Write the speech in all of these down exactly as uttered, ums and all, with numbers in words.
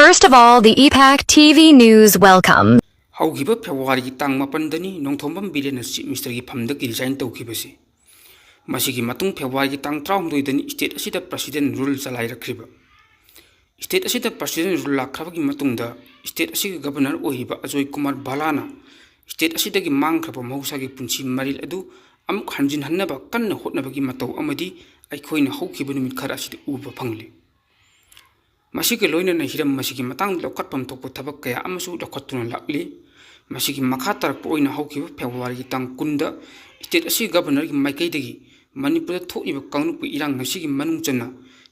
First of all, the E PAC T V News welcome. ꯍꯧꯈꯤꯕ ꯐꯦꯕ꯭ꯔꯨꯋꯥꯔꯤꯒꯤ ꯇꯥꯡ ꯃꯥꯄꯟꯗꯅꯤ Nongthombam ꯕꯤꯔꯦꯟꯅ chief ꯃꯤꯅꯤꯁꯇꯔꯒꯤ ꯐꯝꯗꯒꯤ resign ꯇꯧꯈꯤꯕꯁꯤ꯫ ꯃꯁꯤꯒꯤ ꯃꯇꯨꯡ ꯐꯦꯕ꯭ꯔꯨꯋꯥꯔꯤꯒꯤ ꯇꯥꯡ ꯇꯔꯥꯍꯨꯝꯗꯣꯏꯗꯅꯤ ꯁ꯭ꯇꯦꯠ ꯑꯁꯤꯗ ꯄ꯭ꯔꯁꯤꯗꯦꯟ ꯔꯨꯜ ꯆꯂꯥꯏꯔꯛꯈ꯭ꯔꯤꯕ꯫ ꯁ꯭ꯇꯦꯠ ꯑꯁꯤꯗ ꯄ꯭ꯔꯁꯤꯗꯦꯟ ꯔꯨꯜ ꯂꯥꯛꯈ꯭ꯔꯕꯒꯤ ꯃꯇꯨꯡꯗ ꯁ꯭ꯇꯦꯠ ꯑꯁꯤꯒꯤ ꯒꯕꯔꯅꯔ ꯑꯣꯏꯔꯤꯕ ꯑꯖꯣꯏ ꯀꯨꯃꯥꯔ ꯚꯥꯂꯥꯅ ꯁ꯭ꯇꯦꯠ ꯑꯁꯤꯗꯒꯤ ꯃꯥꯡꯈ꯭ꯔꯕ ꯃꯍꯧꯁꯥꯒꯤ ꯄꯨꯟꯁꯤ ꯃꯔꯤꯜ ꯑꯗꯨ ꯑꯃꯨꯛ ꯍꯟꯖꯤꯟꯍꯟꯅꯕ ꯀꯟꯅ ꯍꯣꯠꯅꯕꯒꯤ ꯃꯇꯧ ꯑꯃꯗꯤ ꯑꯩꯈꯣꯏꯅ ꯍꯧꯈꯤꯕ ꯅꯨꯃꯤꯠ ꯈꯔ ꯑꯁꯤꯗ ꯎꯕ ꯐꯪꯂꯤ꯫ ꯃꯁꯤꯒ ꯂꯣꯏꯅꯅ ꯍꯤꯔꯝ ꯑꯁꯤꯒꯤ ꯃꯇꯥꯡꯗ ꯂꯧꯈꯠꯐꯝ ꯊꯣꯛꯄ ꯊꯕꯛ ꯀꯌꯥ ꯑꯃꯁꯨ ꯂꯧꯈꯠꯇꯨꯅ ꯂꯥꯛꯂꯤ꯫ ꯃꯁꯤꯒꯤ ꯃꯈꯥ ꯇꯥꯔꯛꯄ ꯑꯣꯏꯅ ꯍꯧꯈꯤꯕ ꯐꯦꯕ꯭ꯔꯨꯋꯥꯔꯤꯒꯤ ꯇꯥꯡ ꯀꯨꯟꯗ ꯁ꯭ꯇꯦꯠ ꯑꯁꯤꯒꯤ ꯒꯕꯔꯅꯔꯒꯤ ꯃꯥꯏꯀꯩꯗꯒꯤ ꯃꯅꯤꯄꯨꯔꯗ ꯊꯣꯛꯂꯤꯕ ꯀꯥꯡꯂꯨꯞꯀꯤ ꯏꯔꯥꯡ ꯑꯁꯤꯒꯤ ꯃꯅꯨꯡ ꯆꯟꯅ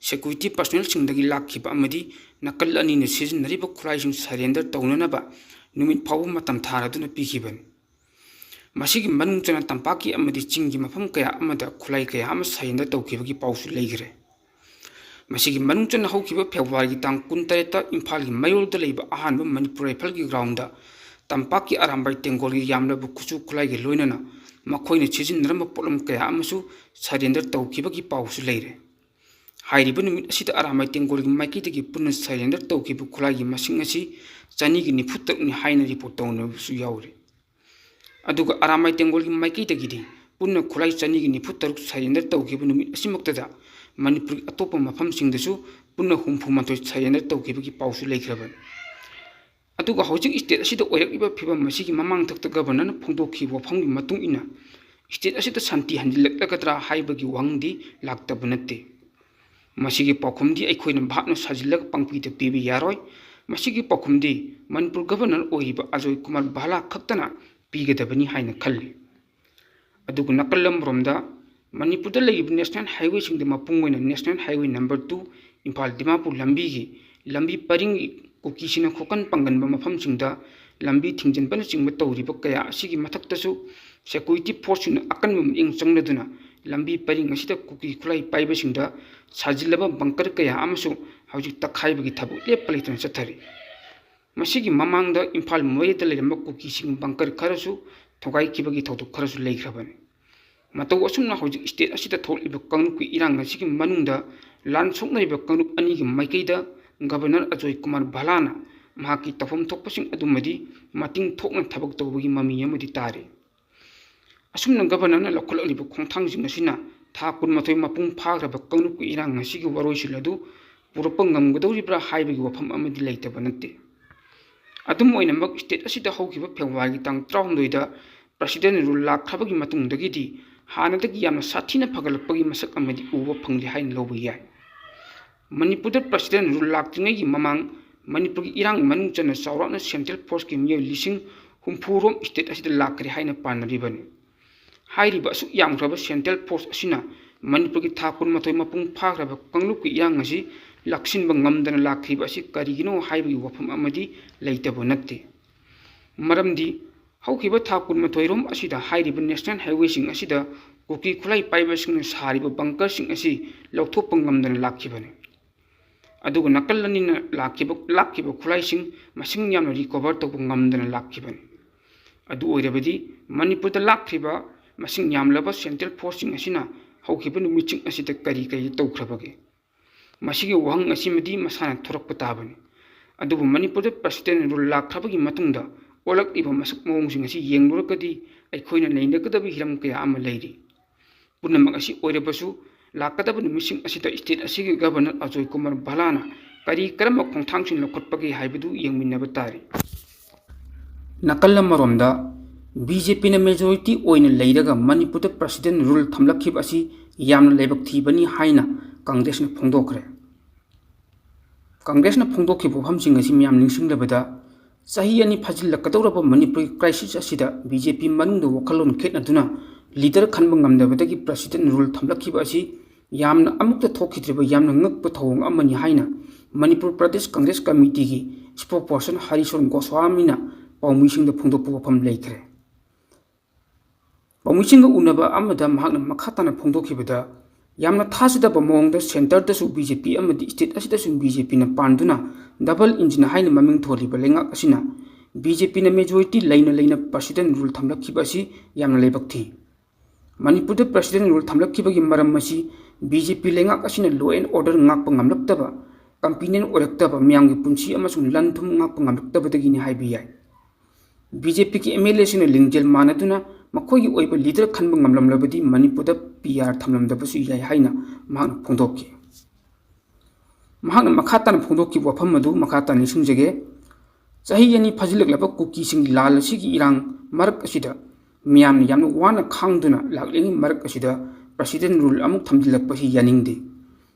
ꯁꯦꯀ꯭ꯌꯨꯔꯤꯇꯤ ꯄꯔꯁꯣꯅꯦꯜꯁꯤꯡꯗꯒꯤ ꯂꯥꯛꯈꯤꯕ ꯑꯃꯗꯤ ꯅꯥꯀꯜ ꯑꯅꯤꯅ ꯁꯤꯖꯤꯟꯅꯔꯤꯕ ꯈꯨꯠꯂꯥꯏꯁꯤꯡ ꯁꯔꯦꯟꯗꯔ ꯇꯧꯅꯅꯕ ꯅꯨꯃꯤꯠ ꯐꯥꯎꯕ ꯃꯇꯝ ꯊꯥꯔꯗꯨꯅ ꯄꯤꯈꯤꯕꯅꯤ꯫ ꯃꯁꯤꯒꯤ ꯃꯅꯨꯡ ꯆꯟꯅ ꯇꯝꯄꯥꯛꯀꯤ ꯑꯃꯗꯤ ꯆꯤꯡꯒꯤ ꯃꯐꯝ ꯀꯌꯥ ꯑꯃꯗ ꯈꯨꯠꯂꯥꯏ ꯀꯌꯥ ꯑꯃ ꯁꯔꯦꯟꯗꯔ ꯇꯧꯈꯤꯕꯒꯤ ꯄꯥꯎꯁꯨ ꯂꯩꯈ꯭ꯔꯦ꯫ ꯃꯁꯤꯒꯤ ꯃꯅꯨꯡ ꯆꯟꯅ ꯍꯧꯈꯤꯕ ꯐꯦꯕ꯭ꯔꯨꯋꯥꯔꯤꯒꯤ ꯇꯥꯡ ꯀꯨꯟꯇꯔꯦꯠꯇ ꯏꯝꯐꯥꯜꯒꯤ ꯃꯌꯣꯜꯗ ꯂꯩꯕ ꯑꯍꯥꯟꯕ ꯃꯅꯤꯄꯨꯔ ꯔꯥꯏꯐꯜꯒꯤ ꯒ꯭ꯔꯥꯎꯟꯗ ꯇꯝꯄꯥꯛꯀꯤ ꯑꯔꯥꯝꯕꯥꯏ ꯇꯦꯡꯒꯣꯜꯒꯤ ꯌꯥꯝꯂꯕ ꯈꯨꯠꯁꯨ ꯈꯨꯠꯂꯥꯏꯒ ꯂꯣꯏꯅꯅ ꯃꯈꯣꯏꯅ ꯁꯤꯖꯤꯟꯅꯔꯝꯕ ꯄꯣꯠꯂꯝ ꯀꯌꯥ ꯑꯃꯁꯨ ꯁꯔꯦꯟꯗꯔ ꯇꯧꯈꯤꯕꯒꯤ ꯄꯥꯎꯁꯨ ꯂꯩꯔꯦ꯫ ꯍꯥꯏꯔꯤꯕ ꯅꯨꯃꯤꯠ ꯑꯁꯤꯗ ꯑꯔꯥꯝꯕꯥꯏ ꯇꯦꯡꯒꯣꯜꯒꯤ ꯃꯥꯏꯀꯩꯗꯒꯤ ꯄꯨꯟꯅ ꯁꯔꯦꯟꯗꯔ ꯇꯧꯈꯤꯕ ꯈꯨꯠꯂꯥꯏꯒꯤ ꯃꯁꯤꯡ ꯑꯁꯤ ꯆꯅꯤꯒ ꯅꯤꯐꯨ ꯇꯔꯨꯛꯅꯤ ꯍꯥꯏꯅ ꯔꯤꯄꯣꯔꯠ ꯇꯧꯅꯕꯁꯨ ꯌꯥꯎꯔꯤ꯫ ꯑꯗꯨꯒ ꯑꯔꯥꯝꯕꯥꯏ ꯇꯦꯡꯒꯣꯜꯒꯤ ꯃꯥꯏꯀꯩꯗꯒꯤꯗꯤ ꯄꯨꯟꯅ ꯈꯨꯠꯂꯥꯏ ꯆꯅꯤꯒ ꯅꯤꯐꯨ ꯇꯔꯨꯛ ꯁꯔꯦꯟꯗꯔ ꯇꯧꯈꯤꯕ ꯅꯨꯃꯤꯠ ꯑꯁꯤꯃꯛꯇꯗ ꯃꯅꯤꯄꯨꯔꯒꯤ ꯑꯇꯣꯞꯄ ꯃꯐꯝꯁꯤꯡꯗꯁꯨ ꯄꯨꯟꯅ ꯍꯨꯝꯐꯨ ꯃꯥꯊꯣꯏ ꯁꯔꯦꯟꯗꯔ ꯇꯧꯈꯤꯕꯒꯤ ꯄꯥꯎꯁꯨ ꯂꯩꯈ꯭ꯔꯕꯅꯤ꯫ ꯑꯗꯨꯒ ꯍꯧꯖꯤꯛ ꯁ꯭ꯇꯦꯠ ꯑꯁꯤꯗ ꯑꯣꯏꯔꯛꯂꯤꯕ ꯐꯤꯕꯝ ꯑꯁꯤꯒꯤ ꯃꯃꯥꯡꯊꯛꯇ ꯒꯕꯔꯅꯔꯅ ꯐꯣꯡꯗꯣꯛꯈꯤꯕ ꯋꯥꯐꯝꯒꯤ ꯃꯇꯨꯡ ꯏꯟꯅ ꯁ꯭ꯇꯦꯠ ꯑꯁꯤꯗ ꯁꯥꯟꯇꯤ ꯍꯟꯖꯤꯜꯂꯛꯂꯒꯗ꯭ꯔꯥ ꯍꯥꯏꯕꯒꯤ ꯋꯥꯍꯪꯗꯤ ꯂꯥꯛꯇꯕ ꯅꯠꯇꯦ꯫ ꯃꯁꯤꯒꯤ ꯄꯥꯎꯈꯨꯝꯗꯤ ꯑꯩꯈꯣꯏꯅ ꯚꯥꯞꯅ ꯁꯥꯖꯤꯜꯂꯒ ꯄꯪꯄꯤꯗ ꯄꯤꯕ ꯌꯥꯔꯣꯏ꯫ ꯃꯁꯤꯒꯤ ꯄꯥꯎꯈꯨꯝꯗꯤ ꯃꯅꯤꯄꯨꯔ ꯒꯕꯔꯅꯔ ꯑꯣꯏꯔꯤꯕ ꯑꯖꯣꯏ ꯀꯨꯃꯥꯔ ꯚꯥꯂꯥ ꯈꯛꯇꯅ ꯄꯤꯒꯗꯕꯅꯤ ꯍꯥꯏꯅ ꯈꯜꯂꯤ꯫ ꯑꯗꯨꯒ ꯅꯥꯀꯜ ꯑꯃꯔꯣꯝꯗ ꯃꯅꯤꯄꯨꯔꯗ ꯂꯩꯔꯤꯕ ꯅꯦꯁꯅꯦꯜ ꯍꯥꯏꯋꯦꯁꯤꯡꯗ ꯃꯄꯨꯡ ꯑꯣꯏꯅ national highway number two Imphal Dimapur ꯂꯝꯕꯤꯒꯤ ꯂꯝꯕꯤ ꯄꯔꯤꯡꯒꯤ ꯀꯨꯀꯤꯁꯤꯡꯅ ꯈꯣꯀꯟ ꯄꯥꯡꯒꯟꯕ ꯃꯐꯝꯁꯤꯡꯗ ꯂꯝꯕꯤ ꯊꯤꯡꯖꯤꯟꯕꯅꯆꯤꯡꯕ ꯇꯧꯔꯤꯕ ꯀꯌꯥ ꯑꯁꯤꯒꯤ ꯃꯊꯛꯇꯁꯨ ꯁꯦꯀ꯭ꯌꯨꯔꯤꯇꯤ ꯐꯣꯔꯁꯁꯤꯡꯅ ꯑꯀꯟꯕ ꯃꯤꯠꯌꯦꯡ ꯆꯪꯂꯗꯨꯅ ꯂꯝꯕꯤ ꯄꯔꯤꯡ ꯑꯁꯤꯗ ꯀꯨꯀꯤ ꯈꯨꯠꯂꯥꯏ ꯄꯥꯏꯕꯁꯤꯡꯗ ꯁꯥꯖꯤꯜꯂꯕ ꯕꯪꯀꯔ ꯀꯌꯥ ꯑꯃꯁꯨ ꯍꯧꯖꯤꯛ ꯇꯛꯈꯥꯏꯕꯒꯤ ꯊꯕꯛ ꯂꯦꯞꯄ ꯂꯩꯇꯅ ꯆꯠꯊꯔꯤ꯫ ꯃꯁꯤꯒꯤ ꯃꯃꯥꯡꯗ ꯏꯝꯐꯥꯜ ꯃꯣꯔꯦꯗ ꯂꯩꯔꯝꯕ ꯀꯨꯀꯤꯁꯤꯡ ꯕꯪꯀꯔ ꯈꯔꯁꯨ ꯊꯨꯒꯥꯏꯈꯤꯕꯒꯤ ꯊꯧꯗꯣꯛ ꯈꯔꯁꯨ ꯂꯩꯈ꯭ꯔꯕꯅꯤ꯫ ꯃꯇꯧ ꯑꯁꯨꯝꯅ ꯍꯧꯖꯤꯛ ꯁ꯭ꯇꯦꯠ ꯑꯁꯤꯗ ꯊꯣꯛꯂꯤꯕ ꯀꯥꯡꯂꯨꯞꯀꯤ ꯏꯔꯥꯡ ꯑꯁꯤꯒꯤ ꯃꯅꯨꯡꯗ ꯂꯥꯟ ꯁꯣꯛꯅꯔꯤꯕ ꯀꯥꯡꯂꯨꯞ ꯑꯅꯤꯒꯤ ꯃꯥꯏꯀꯩꯗ ꯒꯕꯔꯅꯔ ꯑꯖꯣꯏ ꯀꯨꯃꯥꯔ ꯚꯂꯥꯅ ꯃꯍꯥꯛꯀꯤ ꯇꯧꯐꯝ ꯊꯣꯛꯄꯁꯤꯡ ꯑꯗꯨꯃꯗꯤ ꯃꯇꯤꯡ ꯊꯣꯛꯅ ꯊꯕꯛ ꯇꯧꯕꯒꯤ ꯃꯃꯤ ꯑꯃꯗꯤ ꯇꯥꯔꯦ꯫ ꯑꯁꯨꯝꯅ ꯒꯕꯔꯅꯔꯅ ꯂꯧꯈꯠꯂꯛꯂꯤꯕ ꯈꯣꯡꯊꯥꯡꯁꯤꯡ ꯑꯁꯤꯅ ꯊꯥ ꯀꯨꯟꯃꯥꯊꯣꯏ ꯃꯄꯨꯡ ꯐꯥꯈ꯭ꯔꯕ ꯀꯥꯡꯂꯨꯞꯀꯤ ꯏꯔꯥꯡ ꯑꯁꯤꯒꯤ ꯋꯥꯔꯣꯏꯁꯤꯟ ꯑꯗꯨ ꯄꯨꯔꯛꯄ ꯉꯝꯒꯗꯧꯔꯤꯕ꯭ꯔꯥ ꯍꯥꯏꯕꯒꯤ ꯋꯥꯐꯝ ꯑꯃꯗꯤ ꯂꯩꯇꯕ ꯅꯠꯇꯦ꯫ ꯑꯗꯨꯝ ꯑꯣꯏꯅꯃꯛ, ꯁ꯭ꯇꯦꯠ ꯑꯁꯤꯗ ꯍꯧꯈꯤꯕ ꯐꯦꯕ꯭ꯔꯨꯋꯥꯔꯤꯒꯤ ꯇꯥꯡ ꯇꯔꯥꯍꯨꯝꯗꯣꯏꯗ ꯄ꯭ꯔꯁꯤꯗꯦꯟ ꯔꯨꯜ ꯂꯥꯛꯈ꯭ꯔꯕꯒꯤ ꯃꯇꯨꯡꯗꯒꯤꯗꯤ ꯍꯥꯟꯅꯗꯒꯤ ꯌꯥꯝꯅ ꯁꯥꯊꯤꯅ ꯐꯒꯠꯂꯛꯄꯒꯤ ꯃꯁꯛ ꯑꯃꯗꯤ ꯎꯕ ꯐꯪꯂꯦ ꯍꯥꯏꯅ ꯂꯧꯕ ꯌꯥꯏ꯫ ꯃꯅꯤꯄꯨꯔꯗ ꯄ꯭ꯔꯁꯤꯗꯦꯟ ꯔꯨꯜ ꯂꯥꯛꯇ꯭ꯔꯤꯉꯩꯒꯤ ꯃꯃꯥꯡ ꯃꯅꯤꯄꯨꯔꯒꯤ ꯏꯔꯥꯡꯒꯤ ꯃꯅꯨꯡ ꯆꯟꯅ ꯆꯥꯎꯔꯥꯛꯅ ꯁꯦꯟꯇ꯭ꯔꯦꯜ ꯐꯣꯔꯁꯀꯤ ꯃꯤꯑꯣꯏ ꯂꯤꯁꯤꯡ ꯍꯨꯝꯐꯨ ꯔꯣꯝ ꯁ꯭ꯇꯦꯠ ꯑꯁꯤꯗ ꯂꯥꯛꯈ꯭ꯔꯦ ꯍꯥꯏꯅ ꯄꯥꯅꯔꯤꯕꯅꯤ꯫ ꯍꯥꯏꯔꯤꯕ ꯑꯁꯨꯛ ꯌꯥꯝꯈ꯭ꯔꯕ ꯁꯦꯟꯇ꯭ꯔꯦꯜ ꯐꯣꯔꯁ ꯑꯁꯤꯅ ꯃꯅꯤꯄꯨꯔꯒꯤ ꯊꯥ ꯀꯨꯟꯃꯥꯊꯣꯏ ꯃꯄꯨꯡ ꯐꯥꯈ꯭ꯔꯕ ꯀꯥꯡꯂꯨꯞꯀꯤ ꯏꯔꯥꯡ ꯑꯁꯤ ꯂꯥꯛꯁꯤꯟꯕ ꯉꯝꯗꯅ ꯂꯥꯛꯈꯤꯕ ꯑꯁꯤ ꯀꯔꯤꯒꯤꯅꯣ ꯍꯥꯏꯕꯒꯤ ꯋꯥꯐꯝ ꯑꯃꯗꯤ ꯂꯩꯇꯕ ꯅꯠꯇꯦ꯫ ꯃꯔꯝꯗꯤ ꯍꯧꯈꯤꯕ ꯊꯥ ꯀꯨꯟꯃꯥꯊꯣꯏ ꯔꯣꯝ ꯑꯁꯤꯗ ꯍꯥꯏꯔꯤꯕ ꯅꯦꯁꯅꯦꯜ ꯍꯥꯏꯋꯦꯁꯤꯡ ꯑꯁꯤꯗ ꯀꯨꯀꯤ ꯈꯨꯠꯂꯥꯏ ꯄꯥꯏꯕꯁꯤꯡꯅ ꯁꯥꯔꯤꯕ ꯕꯪꯀꯔꯁꯤꯡ ꯑꯁꯤ ꯂꯧꯊꯣꯛꯄ ꯉꯝꯗꯅ ꯂꯥꯛꯈꯤꯕꯅꯤ꯫ ꯑꯗꯨꯒ ꯅꯥꯀꯜ ꯑꯅꯤꯅ ꯂꯥꯛꯈꯤꯕ, ꯂꯥꯛꯈꯤꯕ ꯈꯨꯠꯂꯥꯏꯁꯤꯡ ꯃꯁꯤꯡ ꯌꯥꯝꯅ ꯔꯤꯀꯣꯚꯔ ꯇꯧꯕ ꯉꯝꯗꯅ ꯂꯥꯛꯈꯤꯕꯅꯤ꯫ ꯑꯗꯨ ꯑꯣꯏꯔꯕꯗꯤ ꯃꯅꯤꯄꯨꯔꯗ ꯂꯥꯛꯈ꯭ꯔꯤꯕ ꯃꯁꯤꯡ ꯌꯥꯝꯂꯕ ꯁꯦꯟꯇ꯭ꯔꯦꯜ ꯐꯣꯔꯁꯁꯤꯡ ꯑꯁꯤꯅ ꯍꯧꯈꯤꯕ ꯅꯨꯃꯤꯠꯁꯤꯡ ꯑꯁꯤꯗ ꯀꯔꯤ ꯀꯔꯤ ꯇꯧꯈ꯭ꯔꯕꯒꯦ? ꯃꯁꯤꯒꯤ ꯋꯥꯍꯪ ꯑꯁꯤꯃꯗꯤ ꯃꯁꯥꯅ ꯊꯣꯔꯛꯄ ꯇꯥꯕꯅꯤ꯫ ꯑꯗꯨꯕꯨ ꯃꯅꯤꯄꯨꯔꯗ ꯄ꯭ꯔꯁꯤꯗꯦꯟ ꯔꯨꯜ ꯂꯥꯛꯈ꯭ꯔꯕꯒꯤ ꯃꯇꯨꯡꯗ ꯑꯣꯜꯂꯛꯂꯤꯕ ꯃꯁꯛ ꯃꯑꯣꯡꯁꯤꯡ ꯑꯁꯤ ꯌꯦꯡꯂꯨꯔꯒꯗꯤ ꯑꯩꯈꯣꯏꯅ ꯅꯩꯅꯒꯗꯕ ꯍꯤꯔꯝ ꯀꯌꯥ ꯑꯃ ꯂꯩꯔꯤ꯫ ꯄꯨꯝꯅꯃꯛ ꯑꯁꯤ ꯑꯣꯏꯔꯕꯁꯨ, ꯂꯥꯛꯀꯗꯕ ꯅꯨꯃꯤꯠꯁꯤꯡ ꯑꯁꯤꯗ ꯁ꯭ꯇꯦꯠ ꯑꯁꯤꯒꯤ ꯒꯕꯔꯅꯔ ꯑꯖꯣꯏ ꯀꯨꯃꯥꯔ ꯚꯂꯥꯅ ꯀꯔꯤ ꯀꯔꯝꯕ ꯈꯣꯡꯊꯥꯡꯁꯤꯡ ꯂꯧꯈꯠꯄꯒꯦ ꯍꯥꯏꯕꯗꯨ ꯌꯦꯡꯃꯤꯟꯅꯕ ꯇꯥꯔꯤ꯫ ꯅꯥꯀꯜ ꯑꯃꯔꯣꯝꯗ, ꯕꯤ ꯖꯦ ꯄꯤꯅ ꯃꯦꯖꯣꯔꯤꯇꯤ ꯑꯣꯏꯅ ꯂꯩꯔꯒ ꯃꯅꯤꯄꯨꯔꯗ ꯄ꯭ꯔꯁꯤꯗꯦꯟ ꯔꯨꯜ ꯊꯝꯂꯛꯈꯤꯕ ꯑꯁꯤ ꯌꯥꯝꯅ ꯂꯥꯏꯕꯛ ꯊꯤꯕꯅꯤ ꯍꯥꯏꯅ ꯀꯪꯒ꯭ꯔꯦꯁꯅ ꯐꯣꯡꯗꯣꯛꯈ꯭ꯔꯦ꯫ ꯀꯪꯒ꯭ꯔꯦꯁꯅ ꯐꯣꯡꯗꯣꯛꯈꯤꯕ ꯋꯥꯐꯝꯁꯤꯡ ꯑꯁꯤ ꯃꯤꯌꯥꯝ ꯅꯤꯡꯁꯤꯡꯂꯕꯗ, ꯆꯍꯤ ꯑꯅꯤ ꯐꯥꯖꯤꯜꯂꯛꯀꯗꯧꯔꯕ ꯃꯅꯤꯄꯨꯔꯒꯤ ꯀ꯭ꯔꯥꯏꯁꯤꯁ ꯑꯁꯤꯗ ꯕꯤ ꯖꯦ ꯄꯤ ꯃꯅꯨꯡꯗ ꯋꯥꯈꯜꯂꯣꯟ ꯈꯦꯠꯅꯗꯨꯅ ꯂꯤꯗꯔ ꯈꯟꯕ ꯉꯝꯗꯕꯗꯒꯤ ꯄ꯭ꯔꯁꯤꯗꯦꯟ ꯔꯨꯜ ꯊꯝꯂꯛꯈꯤꯕ ꯑꯁꯤ ꯌꯥꯝꯅ ꯑꯃꯨꯛꯇ ꯊꯣꯛꯈꯤꯗ꯭ꯔꯤꯕ ꯌꯥꯝꯅ ꯉꯛꯄ ꯊꯧꯑꯣꯡ ꯑꯃꯅꯤ ꯍꯥꯏꯅ ꯃꯅꯤꯄꯨꯔ ꯄ꯭ꯔꯗꯦꯁ ꯀꯪꯒ꯭ꯔꯦꯁ ꯀꯃꯤꯇꯤꯒꯤ ꯁ꯭ꯄꯣꯛꯄꯔꯁꯟ ꯍꯔꯤꯁꯣꯟ ꯒꯣꯁ꯭ꯋꯥꯃꯤꯅ ꯄꯥꯎꯃꯤꯁꯤꯡꯗ ꯐꯣꯡꯗꯣꯛꯄ ꯋꯥꯐꯝ ꯂꯩꯈ꯭ꯔꯦ꯫ ꯄꯥꯎꯃꯤꯁꯤꯡꯒ ꯎꯅꯕ ꯑꯃꯗ ꯃꯍꯥꯛꯅ ꯃꯈꯥ ꯇꯥꯅ ꯐꯣꯡꯗꯣꯛꯈꯤꯕꯗ, ꯌꯥꯝꯅ ꯊꯥꯖꯗꯕ ꯃꯑꯣꯡꯗ ꯁꯦꯟꯇꯔꯗꯁꯨ ꯕꯤ ꯖꯦ ꯄꯤ ꯑꯃꯗꯤ ꯁ꯭ꯇꯦꯠ ꯑꯁꯤꯗꯁꯨ ꯕꯤ ꯖꯦ ꯄꯤꯅ ꯄꯥꯟꯗꯨꯅ ꯗꯕꯜ ꯏꯟꯖꯤꯟ ꯍꯥꯏꯅ ꯃꯃꯤꯡ ꯊꯣꯜꯂꯤꯕ ꯂꯩꯉꯥꯛ ꯑꯁꯤꯅ ꯕꯤ ꯖꯦ ꯄꯤꯅ ꯃꯦꯖꯣꯔꯤꯇꯤ ꯂꯩꯅ ꯂꯩꯅ ꯄ꯭ꯔꯁꯤꯗꯦꯟ ꯔꯨꯜ ꯊꯝꯂꯛꯈꯤꯕ ꯑꯁꯤ ꯌꯥꯝꯅ ꯂꯥꯏꯕꯛ ꯊꯤ꯫ ꯃꯅꯤꯄꯨꯔꯗ ꯄ꯭ꯔꯁꯤꯗꯦꯟ ꯔꯨꯜ ꯊꯝꯂꯛꯈꯤꯕꯒꯤ ꯃꯔꯝ ꯑꯁꯤ ꯕꯤ ꯖꯦ ꯄꯤ ꯂꯩꯉꯥꯛ ꯑꯁꯤꯅ law and order ꯉꯥꯛꯄ ꯉꯝꯂꯛꯇꯕ, ꯀꯝꯄꯤꯅꯦꯟ ꯑꯣꯏꯔꯛꯇꯕ, ꯃꯤꯌꯥꯝꯒꯤ ꯄꯨꯟꯁꯤ ꯑꯃꯁꯨꯡ ꯂꯟ ꯊꯨꯝ ꯉꯥꯛꯄ ꯉꯝꯂꯛꯇꯕꯗꯒꯤꯅꯤ ꯍꯥꯏꯕ ꯌꯥꯏ꯫ ꯕꯤ ꯖꯦ ꯄꯤꯒꯤ ꯑꯦꯝ ꯑꯦꯜ ꯑꯦꯁꯤꯡꯅ ꯂꯤꯡꯖꯦꯜ ꯃꯥꯟꯅꯗꯨꯅ ꯃꯈꯣꯏꯒꯤ ꯑꯣꯏꯕ ꯂꯤꯗꯔ ꯈꯟꯕ ꯉꯝꯂꯝꯂꯕꯗꯤ ꯃꯅꯤꯄꯨꯔꯗ ꯄꯤ ꯑꯥꯔ ꯊꯝꯂꯝꯗꯕꯁꯨ ꯌꯥꯏ ꯍꯥꯏꯅ ꯃꯍꯥꯛꯅ ꯐꯣꯡꯗꯣꯛꯈꯤ꯫ ꯃꯍꯥꯛꯅ ꯃꯈꯥ ꯇꯥꯅ ꯐꯣꯡꯗꯣꯛꯈꯤꯕ ꯋꯥꯐꯝ ꯑꯗꯨ ꯃꯈꯥ ꯇꯥꯅ ꯅꯤꯡꯁꯤꯡꯖꯒꯦ꯫ ꯆꯍꯤ ꯑꯅꯤ ꯐꯥꯖꯤꯜꯂꯛꯂꯕ ꯀꯨꯀꯤꯁꯤꯡꯒꯤ ꯂꯥꯜ ꯑꯁꯤꯒꯤ ꯏꯔꯥꯡ ꯃꯔꯛ ꯑꯁꯤꯗ ꯃꯤꯌꯥꯝꯅ ꯌꯥꯝꯅ ꯋꯥꯅ ꯈꯥꯡꯗꯨꯅ ꯂꯥꯛꯂꯤꯉꯩ ꯃꯔꯛ ꯑꯁꯤꯗ ꯄ꯭ꯔꯁꯤꯗꯦꯟ ꯔꯨꯜ ꯑꯃꯨꯛ ꯊꯝꯖꯤꯜꯂꯛꯄꯁꯤ ꯌꯥꯅꯤꯡꯗꯦ꯫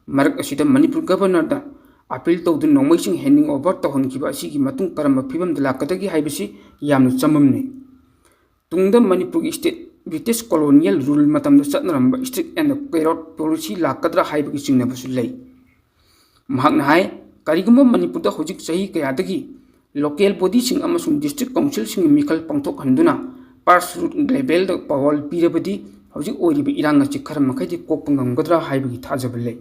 ꯃꯔꯛ ꯑꯁꯤꯗ ꯃꯅꯤꯄꯨꯔ ꯒꯚꯔꯅꯔꯗ ꯑꯄꯤꯜ ꯇꯧꯗꯨꯅ ꯅꯣꯡꯃꯩꯁꯤꯡ ꯍꯦꯟꯗꯤꯡ ꯑꯣꯚꯔ ꯇꯧꯍꯟꯈꯤꯕ ꯑꯁꯤꯒꯤ ꯃꯇꯨꯡ ꯀꯔꯝꯕ ꯐꯤꯕꯝꯗ ꯂꯥꯛꯀꯗꯒꯦ ꯍꯥꯏꯕꯁꯤ ꯌꯥꯝꯅ ꯆꯃꯝꯅꯩ꯫ ꯇꯨꯡꯗ ꯃꯅꯤꯄꯨꯔꯒꯤ ꯁ꯭ꯇꯦꯠ ꯕ꯭ꯔꯤꯇꯤꯁ ꯀꯣꯂꯣꯅꯤꯌꯦꯜ ꯔꯨꯜ ꯃꯇꯝꯗ ꯆꯠꯅꯔꯝꯕ strict and carrot policy ꯂꯥꯛꯀꯗ꯭ꯔꯥ ꯍꯥꯏꯕꯒꯤ ꯆꯤꯡꯅꯕꯁꯨ ꯂꯩ꯫ ꯃꯍꯥꯛꯅ ꯍꯥꯏ, ꯀꯔꯤꯒꯨꯝꯕ ꯃꯅꯤꯄꯨꯔꯗ ꯍꯧꯖꯤꯛ ꯆꯍꯤ ꯀꯌꯥꯗꯒꯤ ꯂꯣꯀꯦꯜ ꯕꯣꯗꯤꯁꯤꯡ ꯑꯃꯁꯨꯡ ꯗꯤꯁꯇ꯭ꯔꯤꯛ ꯀꯥꯎꯟꯁꯤꯜꯁꯤꯡꯒꯤ ꯃꯤꯈꯜ ꯄꯥꯡꯊꯣꯛꯍꯟꯗꯨꯅ ꯄꯥꯁ ꯔꯨꯠ ꯂꯦꯚꯦꯜꯗ ꯄꯥꯋꯔ ꯄꯤꯔꯕꯗꯤ ꯍꯧꯖꯤꯛ ꯑꯣꯏꯔꯤꯕ ꯏꯔꯥꯡ ꯑꯁꯤ ꯈꯔ ꯃꯈꯩꯗꯤ ꯀꯣꯛꯄ ꯉꯝꯒꯗ꯭ꯔꯥ ꯍꯥꯏꯕꯒꯤ ꯊꯥꯖꯕ ꯂꯩ꯫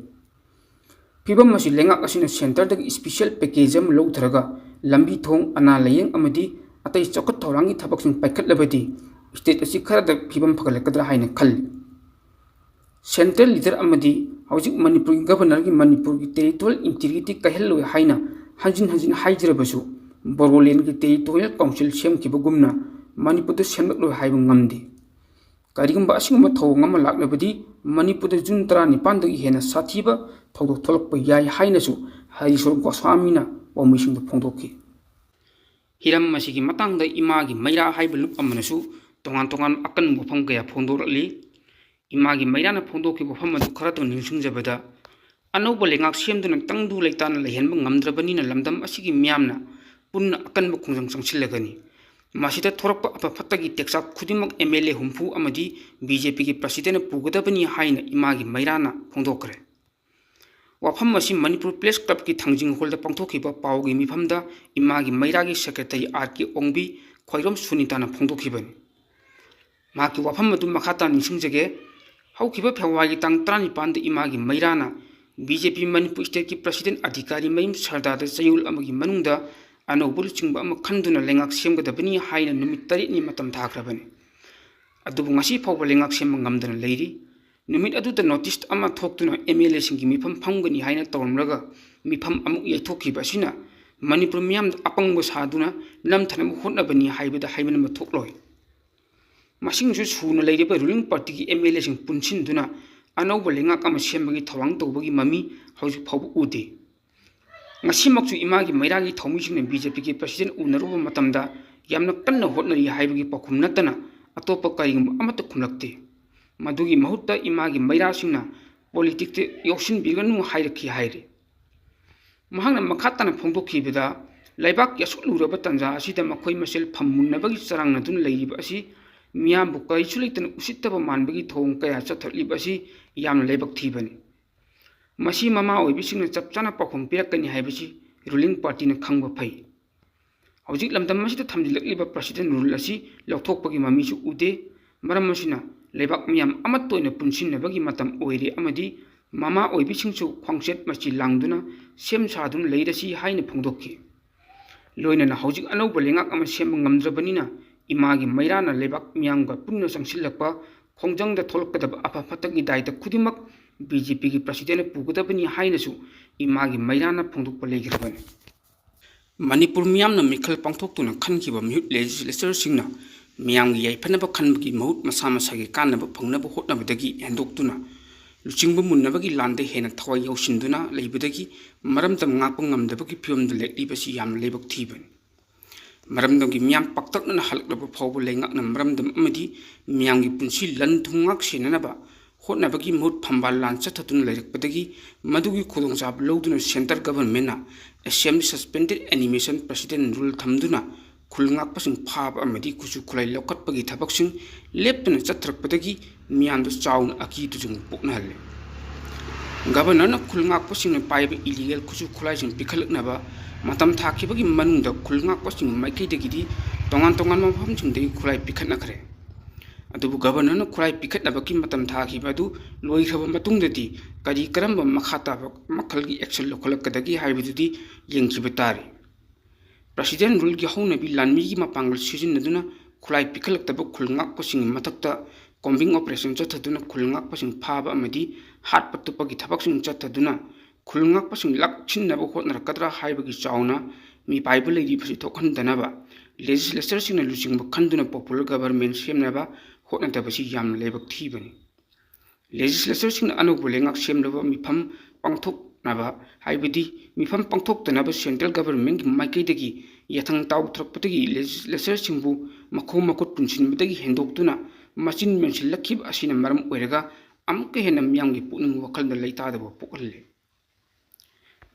ꯐꯤꯕꯝ ꯑꯁꯤ ꯂꯩꯉꯥꯛ ꯑꯁꯤꯅ ꯁꯦꯟꯇꯔꯗꯒꯤ ꯁ꯭ꯄꯤꯁꯦꯜ ꯄꯦꯀꯦꯖ ꯑꯃ ꯂꯧꯊꯔꯒ ꯂꯝꯕꯤ ꯊꯣꯡ, ꯑꯅꯥ ꯂꯥꯌꯦꯡ ꯑꯃꯗꯤ ꯑꯇꯩ ꯆꯥꯎꯈꯠ ꯊꯧꯔꯥꯡꯒꯤ ꯊꯕꯛꯁꯤꯡ ꯄꯥꯏꯈꯠꯂꯕꯗꯤ ꯁ꯭ꯇꯦꯠ ꯑꯁꯤ ꯈꯔꯗ ꯐꯤꯕꯝ ꯐꯒꯠꯂꯛꯀꯗ꯭ꯔꯥ ꯍꯥꯏꯅ ꯈꯜꯂꯤ꯫ ꯁꯦꯟꯇ꯭ꯔꯦꯜ ꯂꯤꯗꯔ ꯑꯃꯗꯤ ꯍꯧꯖꯤꯛ ꯃꯅꯤꯄꯨꯔꯒꯤ ꯒꯚꯔꯅꯔꯒꯤ ꯃꯅꯤꯄꯨꯔꯒꯤ ꯇꯦꯔꯤꯇꯣꯔꯤꯌꯦꯜ ꯏꯟꯇꯤꯒ꯭ꯔꯤꯇꯤ ꯀꯥꯏꯍꯜꯂꯣꯏ ꯍꯥꯏꯅ ꯍꯟꯖꯤꯟ ꯍꯟꯖꯤꯟ ꯍꯥꯏꯖꯔꯕꯁꯨ, ꯕꯣꯔꯣꯂꯦꯟꯒꯤ ꯇꯦꯔꯤꯇꯣꯔꯤꯌꯦꯜ ꯀꯥꯎꯟꯁꯤꯜ ꯁꯦꯝꯈꯤꯕꯒꯨꯝꯅ ꯃꯅꯤꯄꯨꯔꯗ ꯁꯦꯝꯂꯛꯂꯣꯏ ꯍꯥꯏꯕ ꯉꯝꯗꯦ꯫ ꯀꯔꯤꯒꯨꯝꯕ ꯑꯁꯤꯒꯨꯝꯕ ꯊꯧꯑꯣꯡ ꯑꯃ ꯂꯥꯛꯂꯕꯗꯤ ꯃꯅꯤꯄꯨꯔꯗ ꯖꯨꯟ ꯇꯔꯥꯅꯤꯄꯥꯟꯗꯒꯤ ꯍꯦꯟꯅ ꯁꯥꯊꯤꯕ ꯊꯧꯗꯣꯛ ꯊꯣꯛꯂꯛꯄ ꯌꯥꯏ ꯍꯥꯏꯅꯁꯨ ꯍꯔꯤꯁꯣꯔ ꯒꯣꯁ꯭ꯋꯥꯃꯤꯅ ꯄꯥꯎꯃꯤꯁꯤꯡꯗ ꯐꯣꯡꯗꯣꯛꯈꯤ꯫ ꯍꯤꯔꯝ ꯑꯁꯤꯒꯤ ꯃꯇꯥꯡꯗ ꯏꯃꯥꯒꯤ ꯃꯩꯔꯥ ꯍꯥꯏꯕ ꯂꯨꯞ ꯑꯃꯅꯁꯨ ꯇꯣꯉꯥꯟ ꯇꯣꯉꯥꯟꯕ ꯑꯀꯟꯕ ꯋꯥꯐꯝ ꯀꯌꯥ ꯐꯣꯡꯗꯣꯔꯛꯂꯤ꯫ ꯏꯃꯥꯒꯤ ꯃꯩꯔꯥꯅ ꯐꯣꯡꯗꯣꯛꯈꯤꯕ ꯋꯥꯐꯝ ꯑꯗꯨ ꯈꯔꯇꯪ ꯅꯤꯡꯁꯤꯡꯖꯕꯗ, ꯑꯅꯧꯕ ꯂꯩꯉꯥꯛ ꯁꯦꯝꯗꯨꯅ ꯇꯪꯗꯨ ꯂꯩꯇꯥꯅ ꯂꯩꯍꯟꯕ ꯉꯝꯗ꯭ꯔꯕꯅꯤꯅ ꯂꯝꯗꯝ ꯑꯁꯤꯒꯤ ꯃꯤꯌꯥꯝꯅ ꯄꯨꯟꯅ ꯑꯀꯟꯕ ꯈꯣꯡꯖꯪ ꯆꯪꯁꯤꯜꯂꯒꯅꯤ꯫ ꯃꯁꯤꯗ ꯊꯣꯔꯛꯄ ꯑꯐ ꯐꯠꯇꯒꯤ ꯇꯦꯛꯆꯥꯛ ꯈꯨꯗꯤꯡꯃꯛ ꯑꯦꯝ ꯑꯦꯜ ꯑꯦ ꯍꯨꯝꯐꯨ ꯑꯃꯗꯤ ꯕꯤ ꯖꯦ ꯄꯤꯒꯤ ꯄ꯭ꯔꯁꯤꯗꯦꯟꯅ ꯄꯨꯒꯗꯕꯅꯤ ꯍꯥꯏꯅ ꯏꯃꯥꯒꯤ ꯃꯩꯔꯥꯅ ꯐꯣꯡꯗꯣꯛꯈ꯭ꯔꯦ꯫ ꯋꯥꯐꯝ ꯑꯁꯤ ꯃꯅꯤꯄꯨꯔ ꯄ꯭ꯔꯦꯁ ꯀ꯭ꯂꯕꯀꯤ ꯊꯥꯡꯖꯤꯡ ꯍꯣꯜꯗ ꯄꯥꯡꯊꯣꯛꯈꯤꯕ ꯄꯥꯎꯒꯤ ꯃꯤꯐꯝꯗ ꯏꯃꯥꯒꯤ ꯃꯩꯔꯥꯒꯤ ꯁꯦꯀ꯭ꯔꯦꯇꯔꯤ ꯑꯥꯔ ꯀꯦ ꯑꯣꯡꯕꯤ ꯈ꯭ꯋꯥꯏꯔꯣꯝ ꯁꯨꯅꯤꯇꯥꯅ ꯐꯣꯡꯗꯣꯛꯈꯤꯕꯅꯤ꯫ ꯃꯍꯥꯛꯀꯤ ꯋꯥꯐꯝ ꯑꯗꯨ ꯃꯈꯥ ꯇꯥꯅ ꯅꯤꯡꯁꯤꯡꯖꯒꯦ꯫ ꯍꯧꯈꯤꯕ ꯐꯦꯕ꯭ꯔꯨꯋꯥꯔꯤꯒꯤ ꯇꯥꯡ ꯇꯔꯥꯅꯤꯄꯥꯟꯗ ꯏꯃꯥꯒꯤ ꯃꯩꯔꯥꯅ ꯕꯤ ꯖꯦ ꯄꯤ ꯃꯅꯤꯄꯨꯔ ꯁ꯭ꯇꯦꯠꯀꯤ ꯄ꯭ꯔꯁꯤꯗꯦꯟ ꯑꯙꯤꯀꯥꯔꯤ ꯃꯌꯨꯝ ꯁꯔꯗꯥꯔꯗ ꯆꯌꯣꯜ ꯑꯃꯒꯤ ꯃꯅꯨꯡꯗ ꯑꯅꯧꯕ ꯂꯨꯆꯤꯡꯕ ꯑꯃ ꯈꯟꯗꯨꯅ ꯂꯩꯉꯥꯛ ꯁꯦꯝꯒꯗꯕꯅꯤ ꯍꯥꯏꯅ ꯅꯨꯃꯤꯠ ꯇꯔꯦꯠꯅꯤ ꯃꯇꯝ ꯊꯥꯈ꯭ꯔꯕꯅꯤ꯫ ꯑꯗꯨꯕꯨ ꯉꯁꯤ ꯐꯥꯎꯕ ꯂꯩꯉꯥꯛ ꯁꯦꯝꯕ ꯉꯝꯗꯅ ꯂꯩꯔꯤ꯫ ꯅꯨꯃꯤꯠ ꯑꯗꯨꯗ ꯅꯣꯇꯤꯁ ꯑꯃ ꯊꯣꯛꯇꯨꯅ ꯑꯦꯝ ꯑꯦꯜ ꯑꯦꯁꯤꯡꯒꯤ ꯃꯤꯐꯝ ꯐꯝꯒꯅꯤ ꯍꯥꯏꯅ ꯇꯧꯔꯝꯂꯒ ꯃꯤꯐꯝ ꯑꯃꯨꯛ ꯌꯩꯊꯣꯛꯈꯤꯕ ꯑꯁꯤꯅ ꯃꯅꯤꯄꯨꯔ ꯃꯤꯌꯥꯝꯗ ꯑꯄꯪꯕ ꯁꯥꯗꯨꯅ ꯅꯝꯊꯅꯕ ꯍꯣꯠꯅꯕꯅꯤ ꯍꯥꯏꯕꯗ ꯍꯥꯏꯃꯟꯕ ꯊꯣꯛꯂꯣꯏ꯫ ꯃꯁꯤꯡꯁꯨ ꯁꯨꯅ ꯂꯩꯔꯤꯕ ruling partyꯒꯤ MLAꯁꯤꯡ ꯄꯨꯟꯁꯤꯟꯗꯨꯅ ꯑꯅꯧꯕ ꯂꯩꯉꯥꯛ ꯑꯃ ꯁꯦꯝꯕꯒꯤ ꯊꯧꯔꯥꯡ ꯇꯧꯕꯒꯤ ꯃꯃꯤ ꯍꯧꯖꯤꯛ ꯐꯥꯎꯕ ꯎꯗꯦ꯫ ꯉꯁꯤꯃꯛꯁꯨ ꯏꯃꯥꯒꯤ ꯃꯩꯔꯥꯒꯤ ꯊꯧꯃꯤꯁꯤꯡꯅ BJPꯒꯤ president ꯎꯅꯔꯨꯕ ꯃꯇꯝꯗ ꯌꯥꯝꯅ ꯀꯟꯅ ꯍꯣꯠꯅꯔꯤ ꯍꯥꯏꯕꯒꯤ ꯄꯥꯎꯈꯨꯝ ꯅꯠꯇꯅ ꯑꯇꯣꯞꯄ ꯀꯔꯤꯒꯨꯝꯕ ꯑꯃꯠꯇ ꯈꯨꯝꯂꯛꯇꯦ꯫ ꯃꯗꯨꯒꯤ ꯃꯍꯨꯠꯇ ꯏꯃꯥꯒꯤ ꯃꯩꯔꯥꯁꯤꯡꯅ politicsꯇ ꯌꯥꯎꯁꯤꯟꯕꯤꯒꯅꯨ ꯍꯥꯏꯔꯛꯈꯤ ꯍꯥꯏꯔꯤ꯫ ꯃꯍꯥꯛꯅ ꯃꯈꯥ ꯇꯥꯅ ꯐꯣꯡꯗꯣꯛꯈꯤꯕꯗ, ꯂꯩꯕꯥꯛꯀꯤ ꯑꯁꯨꯛ ꯂꯨꯔꯕ ꯇꯥꯟꯖꯥ ꯑꯁꯤꯗ ꯃꯈꯣꯏ ꯃꯁꯦꯜ ꯐꯝꯃꯨꯟꯅꯕꯒꯤ ꯆꯔꯥꯡꯅꯗꯨꯅ ꯂꯩꯔꯤꯕ ꯑꯁꯤ ꯃꯤꯌꯥꯝꯕꯨ ꯀꯔꯤꯁꯨ ꯂꯩꯇꯅ ꯎꯁꯤꯠꯇꯕ ꯃꯥꯟꯕꯒꯤ ꯊꯧꯑꯣꯡ ꯀꯌꯥ ꯆꯠꯊꯔꯛꯂꯤꯕ ꯑꯁꯤ ꯌꯥꯝꯅ ꯂꯥꯏꯕꯛ ꯊꯤꯕꯅꯤ꯫ ꯃꯁꯤ ꯃꯃꯥ ꯑꯣꯏꯕꯤꯁꯤꯡꯅ ꯆꯞ ꯆꯥꯅ ꯄꯥꯎꯈꯨꯝ ꯄꯤꯔꯛꯀꯅꯤ ꯍꯥꯏꯕꯁꯤ ruling partyꯅ ꯈꯪꯕ ꯐꯩ꯫ ꯍꯧꯖꯤꯛ ꯂꯝꯗꯝ ꯑꯁꯤꯗ ꯊꯝꯖꯤꯜꯂꯛꯂꯤꯕ president rule ꯑꯁꯤ ꯂꯧꯊꯣꯛꯄꯒꯤ ꯃꯃꯤꯁꯨ ꯎꯗꯦ꯫ ꯃꯔꯝ ꯑꯁꯤꯅ ꯂꯩꯕꯥꯛ ꯃꯤꯌꯥꯝ ꯑꯃꯠꯇ ꯑꯣꯏꯅ ꯄꯨꯟꯁꯤꯟꯅꯕꯒꯤ ꯃꯇꯝ ꯑꯣꯏꯔꯦ ꯑꯃꯗꯤ ꯃꯃꯥ ꯑꯣꯏꯕꯤꯁꯤꯡꯁꯨ ꯈꯣꯡꯆꯠ ꯃꯆꯤ ꯂꯥꯡꯗꯨꯅ ꯁꯦꯝ ꯁꯥꯗꯨꯅ ꯂꯩꯔꯁꯤ ꯍꯥꯏꯅ ꯐꯣꯡꯗꯣꯛꯈꯤ꯫ ꯂꯣꯏꯅꯅ ꯍꯧꯖꯤꯛ ꯑꯅꯧꯕ ꯂꯩꯉꯥꯛ ꯑꯃ ꯁꯦꯝꯕ ꯉꯝꯗ꯭ꯔꯕꯅꯤꯅ ꯏꯃꯥꯒꯤ ꯃꯩꯔꯥꯅ ꯂꯩꯕꯥꯛ ꯃꯤꯌꯥꯝꯒ ꯄꯨꯟꯅ ꯆꯪꯁꯤꯜꯂꯛꯄ ꯈꯣꯡꯖꯪꯗ ꯊꯣꯛꯂꯛꯀꯗꯕ ꯑꯐ ꯐꯠꯇꯒꯤ ꯗꯥꯏꯇ ꯈꯨꯗꯤꯡꯃꯛ BJPꯒꯤ presidentꯅ ꯄꯨꯒꯗꯕꯅꯤ ꯍꯥꯏꯅꯁꯨ ꯏꯃꯥꯒꯤ ꯃꯩꯔꯥꯅ ꯐꯣꯡꯗꯣꯛꯄ ꯂꯩꯈ꯭ꯔꯕꯅꯤ꯫ ꯃꯅꯤꯄꯨꯔ ꯃꯤꯌꯥꯝꯅ ꯃꯤꯈꯜ ꯄꯥꯡꯊꯣꯛꯇꯨꯅ ꯈꯟꯈꯤꯕ ꯃꯤꯍꯨꯠ legislatorꯁꯤꯡꯅ ꯃꯤꯌꯥꯝꯒꯤ ꯌꯥꯏꯐꯅꯕ ꯈꯟꯕꯒꯤ ꯃꯍꯨꯠ ꯃꯁꯥ ꯃꯁꯥꯒꯤ ꯀꯥꯟꯅꯕ ꯐꯪꯅꯕ ꯍꯣꯠꯅꯕꯗꯒꯤ ꯍꯦꯟꯗꯣꯛꯇꯨꯅ ꯂꯨꯆꯤꯡꯕ ꯃꯨꯟꯅꯕꯒꯤ ꯂꯥꯟꯗ ꯍꯦꯟꯅ ꯊꯋꯥꯏ ꯌꯥꯎꯁꯤꯟꯗꯨꯅ ꯂꯩꯕꯗꯒꯤ ꯃꯔꯝꯗꯝ ꯉꯥꯛꯄ ꯉꯝꯗꯕꯒꯤ ꯐꯤꯕꯝꯗ ꯂꯦꯛꯂꯤꯕꯁꯤ ꯌꯥꯝꯅ ꯂꯥꯏꯕꯛ ꯊꯤꯕꯅꯤ꯫ ꯃꯔꯝꯗꯝꯒꯤ ꯃꯤꯌꯥꯝ ꯄꯥꯛꯇꯛꯅꯅ ꯍꯜꯂꯛꯂꯕ ꯐꯥꯎꯕ ꯂꯩꯉꯥꯛꯅ ꯃꯔꯝꯗꯝ ꯑꯃꯗꯤ ꯃꯤꯌꯥꯝꯒꯤ ꯄꯨꯟꯁꯤ ꯂꯟ ꯊꯨꯝ ꯉꯥꯛ ꯁꯦꯟꯅꯅꯕ ꯍꯣꯠꯅꯕꯒꯤ ꯃꯍꯨꯠ ꯐꯝꯕꯥꯜ ꯂꯥꯟ ꯆꯠꯊꯗꯨꯅ ꯂꯩꯔꯛꯄꯗꯒꯤ ꯃꯗꯨꯒꯤ ꯈꯨꯗꯣꯡꯆꯥꯕ ꯂꯧꯗꯨꯅ centre governmentꯅ assembly suspended animation president rule ꯊꯝꯗꯨꯅ ꯈꯨꯜ ꯉꯥꯛꯄꯁꯤꯡ ꯐꯥꯕ ꯑꯃꯗꯤ ꯈꯨꯠꯁꯨ ꯈꯨꯠꯂꯥꯏ ꯂꯧꯈꯠꯄꯒꯤ ꯊꯕꯛꯁꯤꯡ ꯂꯦꯞꯇꯅ ꯆꯠꯊꯔꯛꯄꯗꯒꯤ ꯃꯤꯌꯥꯝꯗ ꯆꯥꯎꯅ ꯑꯀꯤ ꯇꯨꯖꯨꯡ ꯄꯣꯛꯅꯍꯜꯂꯦ꯫ Governorꯅ ꯈꯨꯜ ꯉꯥꯛꯄꯁꯤꯡꯅ ꯄꯥꯏꯕ illegal ꯈꯨꯠꯁꯨ ꯈꯨꯠꯂꯥꯏꯁꯤꯡ ꯄꯤꯈꯠꯂꯛꯅꯕ ꯃꯇꯝ ꯊꯥꯈꯤꯕꯒꯤ ꯃꯅꯨꯡꯗ ꯈꯨꯜ ꯉꯥꯛꯄꯁꯤꯡꯒꯤ ꯃꯥꯏꯀꯩꯗꯒꯤꯗꯤ ꯇꯣꯉꯥꯟ ꯇꯣꯉꯥꯟꯕ ꯃꯐꯝꯁꯤꯡꯗꯒꯤ ꯈꯨꯠꯂꯥꯏ ꯄꯤꯈꯠꯅꯈ꯭ꯔꯦ꯫ ꯑꯗꯨꯕꯨ Governorꯅ ꯈꯨꯠꯂꯥꯏ ꯄꯤꯈꯠꯅꯕꯒꯤ ꯃꯇꯝ ꯊꯥꯈꯤꯕ ꯑꯗꯨ ꯂꯣꯏꯈ꯭ꯔꯕ ꯃꯇꯨꯡꯗꯗꯤ ꯀꯔꯤ ꯀꯔꯝꯕ ꯃꯈꯥ ꯇꯥꯕ ꯃꯈꯜꯒꯤ action ꯂꯧꯈꯠꯂꯛꯀꯗꯒꯦ ꯍꯥꯏꯕꯗꯨꯗꯤ ꯌꯦꯡꯈꯤꯕ ꯇꯥꯔꯦ꯫ President ruleꯒꯤ ꯍꯧꯅꯕꯤ ꯂꯥꯟꯃꯤꯒꯤ ꯃꯄꯥꯡꯒꯜ ꯁꯤꯖꯤꯟꯅꯗꯨꯅ ꯈꯨꯠꯂꯥꯏ ꯄꯤꯈꯠꯂꯛꯇꯕ ꯈꯨꯜ ꯉꯥꯛꯄꯁꯤꯡꯒꯤ ꯃꯊꯛꯇ combing operation ꯆꯠꯊꯗꯨꯅ ꯈꯨꯜ ꯉꯥꯛꯄꯁꯤꯡ ꯐꯥꯕ ꯑꯃꯗꯤ ꯍꯥꯠꯄ ꯇꯨꯞꯄꯒꯤ ꯊꯕꯛꯁꯤꯡ ꯆꯠꯊꯗꯨꯅ ꯈꯨꯜ ꯉꯥꯛꯄꯁꯤꯡ ꯂꯥꯛꯁꯤꯟꯅꯕ ꯍꯣꯠꯅꯔꯛꯀꯗ꯭ꯔꯥ ꯍꯥꯏꯕꯒꯤ ꯆꯥꯎꯅ ꯃꯤꯄꯥꯏꯕ ꯂꯩꯔꯤꯕꯁꯤ ꯊꯣꯛꯍꯟꯗꯅꯕ legislatureꯁꯤꯡꯅ ꯂꯨꯆꯤꯡꯕ ꯈꯟꯗꯨꯅ popular government ꯁꯦꯝꯅꯕ ꯍꯣꯠꯅꯗꯕꯁꯤ ꯌꯥꯝꯅ ꯂꯥꯏꯕꯛ ꯊꯤꯕꯅꯤ꯫ Legislatureꯁꯤꯡꯅ ꯑꯅꯧꯕ ꯂꯩꯉꯥꯛ ꯁꯦꯝꯅꯕ ꯃꯤꯐꯝ ꯄꯥꯡꯊꯣꯛꯅꯕ, ꯍꯥꯏꯕꯗꯤ ꯃꯤꯐꯝ ꯄꯥꯡꯊꯣꯛꯇꯅꯕ central governmentꯀꯤ ꯃꯥꯏꯀꯩꯗꯒꯤ ꯌꯥꯊꯪ ꯇꯥꯎꯊꯔꯛꯄꯗꯒꯤ legislatureꯁꯤꯡꯕꯨ ꯃꯈꯣꯡ ꯃꯈꯨꯠ ꯄꯨꯟꯁꯤꯟꯕꯗꯒꯤ ꯍꯦꯟꯗꯣꯛꯇꯨꯅ ꯃꯆꯤꯟ ꯃꯦꯟꯁꯤꯜꯂꯛꯈꯤꯕ ꯑꯁꯤꯅ ꯃꯔꯝ ꯑꯣꯏꯔꯒ ꯑꯃꯨꯛꯀ ꯍꯦꯟꯅ ꯃꯤꯌꯥꯝꯒꯤ ꯄꯨꯛꯅꯤꯡ ꯋꯥꯈꯜꯗ ꯂꯩꯇꯥꯗꯕ ꯄꯣꯛꯍꯜꯂꯦ꯫